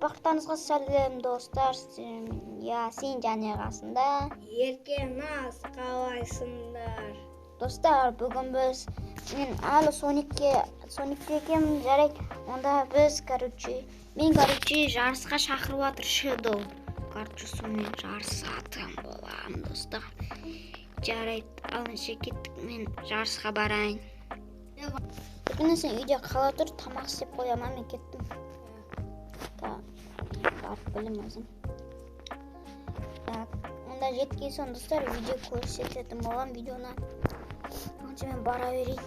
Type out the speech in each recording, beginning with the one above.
Бақтарыңызға сәлем, достар. Ясин және қасында Еркеназ, қалайсыңдар? Достар, бүгін біз мен әлі Соникте екенмін, жарайды. Онда біз, короче, мен, короче, жарысқа шақырып жатыр Shadow. Короче, сонымен жарысатын боламын, достар. Жарайды, ал ендеше кеттік, мен жарысқа барайын. Еркеназ, сен үйде қала тұр, тамақ істеп қоямын, мен кеттім. Так, барып білем өзім. Так, онда жеткен соң, достар, видео көрсететін боламын, видеоны. Онша мен бара берейін.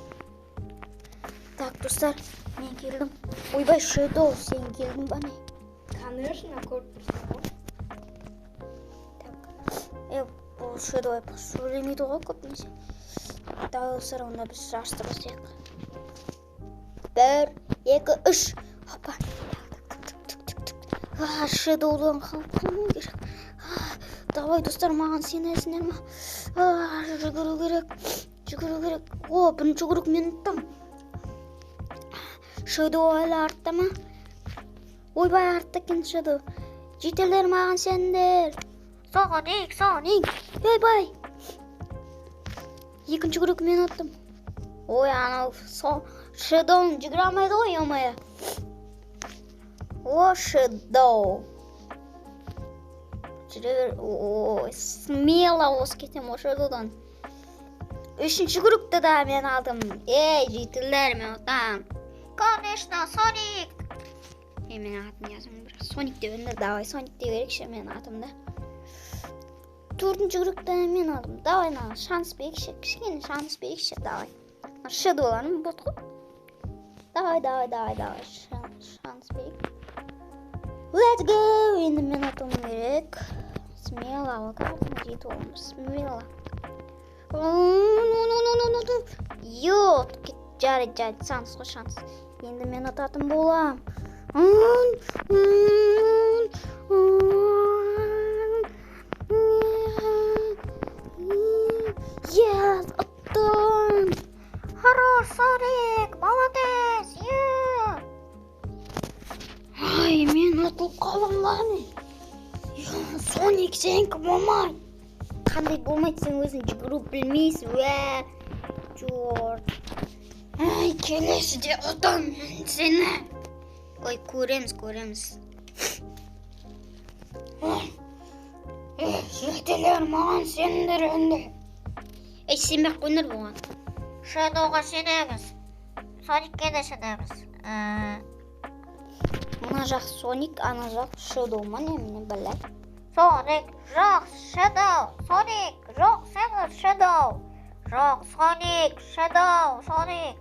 Так, достар, мен келдім. Ойбай, Shadow, сен келдің ба не? Конечно, көріп тұрсың ғой. Так, бұл Shadow сөйлемейді ғой көбінесе. Давай, достар, онда біз жарысты бастайық. 1, 2, 3. Опа. Так. Shadow'дан қалып қалмау керек. Давай, достар, маған сенесіңдер ма? Жүгіру керек. Жүгіру керек. О, бірінші круг мен ұттым. Shadow әлі артта ма? Ойбай, артта екен Shadow. Жителдер, маған сендер. Соник, Соник. Ойбай. Екінші круг мен ұттым. Ой, анау Shadow жүгіре алмайды ғой, ё-моё. О, Shadow. Жүре бер. Ой, смело озып кетемін о Shadow'дан. Үшінші кругты да мен алдым. Ей, жителдер, мен ұтамын. Конечно, Соник. Ей, менің атым жазамын бірақ. Соник деп беріңдер, давай, Соник деп берейікші менің атымды. Төртінші кругты мен алдым. Давай, мына шанс берейікші, кішкене шанс берейікші, давай. Shadow'ларым бот қой. Давай, давай, давай, давай, шанс берейік. Let's go! Енді мен ұтуым керек. Смело, жетіп аламын, смело. Йо, жарайды, жарайды, шанс қой, шанс. Енді мен ұтатын боламын. Yes, ұттым. Хорош, Соник, молодец, е. Ай, мен ұтылып қалдым ба не? Соник, сенікі болмайды. Қандай болмайды, сен өзің жүгіру білмейсің, уә. Черт. Ай, келесіде ұтам мен сені. Ой, көреміз, көреміз. Жігіттер, маған сендер енді. Ей, сенбей ақ қойыңдар бұған. Shadow'ға сенеміз. Соникке де сенеміз. Мына жақ Соник, ана жақ Shadow ма не, міне біле. Соник, жоқ, Shadow, Соник, жоқ, сен Shadow. Жоқ, Соник, Shadow, Соник.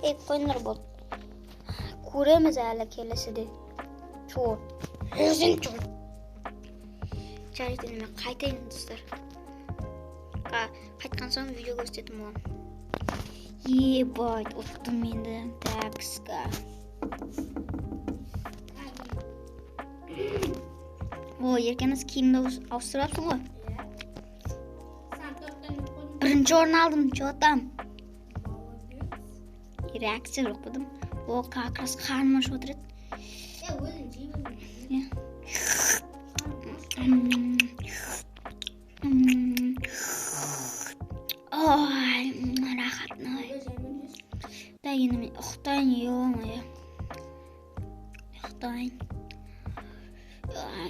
Ей, қойыңдар болды. Көреміз әлі келесіде. Черт. Өзің черт. Жарайды, енді мен қайтайын, достар. Қайтқан соң видео көрсететін боламын. Ебать, ұттым енді. Так, ска. О, Еркеназ, киімді ауыстырып алыпсың ғой? Бірінші орын алдым, чё там? Реакция жоқ дедім. О, как раз қарным ашып отыр еді. Иә. Ой, рахат, ой. Да, енді мен ұйықтайын, ё-моё. Ұйықтайын.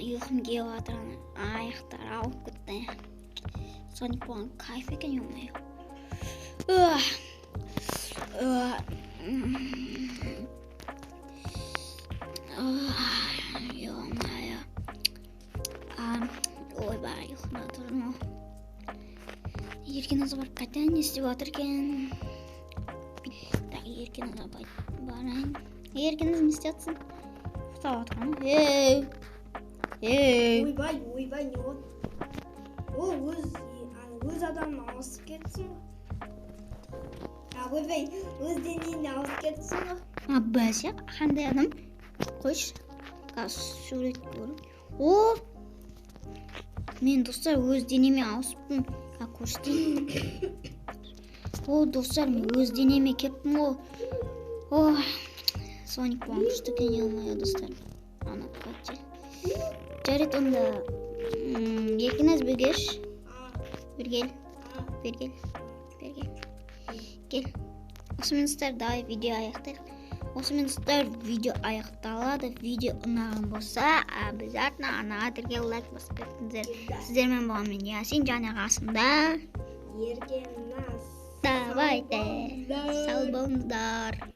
Ұйқым келіп жатыр, ана аяқтар ауырып кетті. Соник болған кайф екен, ё-моё. Ё-моё. Ойбай, ұйқымда тұрдым ғой. Еркеназға барып қайтайын, не істеп жатыр екен? Так, Еркеназға барайын. Еркеназ, не істеп жатсың? Ұйықтап жатқан. Ей! Ей! Ойбай, ойбай, не болды? Ол өз адамын ауысып кетсің ғой. Ойбай, өз денеңді ауысып кетсің ғой. А, бәсе, қандай адам? Қойшы, қазір сурет көріп. О! Мен, достар, өз денеме ауысыппын. А, көрсетейін. О, достар, мен өз денеме кеттім ғой. О, Соник болған күшті екен, ё-моё, достар. Ана, қойшы. Жарайды, онда Еркеназ, бергеш. А, Бері кел. а. Бері кел, бері кел, кел. Осымен, достар, давай видео аяқтайық. Осымен, достар, видео аяқталады. Видео ұнаған болса, обязательно арнаға тіркеліп, лайк басып кетіңіздер. Сіздермен болған мен, Ясин, және қасымда Еркеназ. Давайте, сау болыңыздар.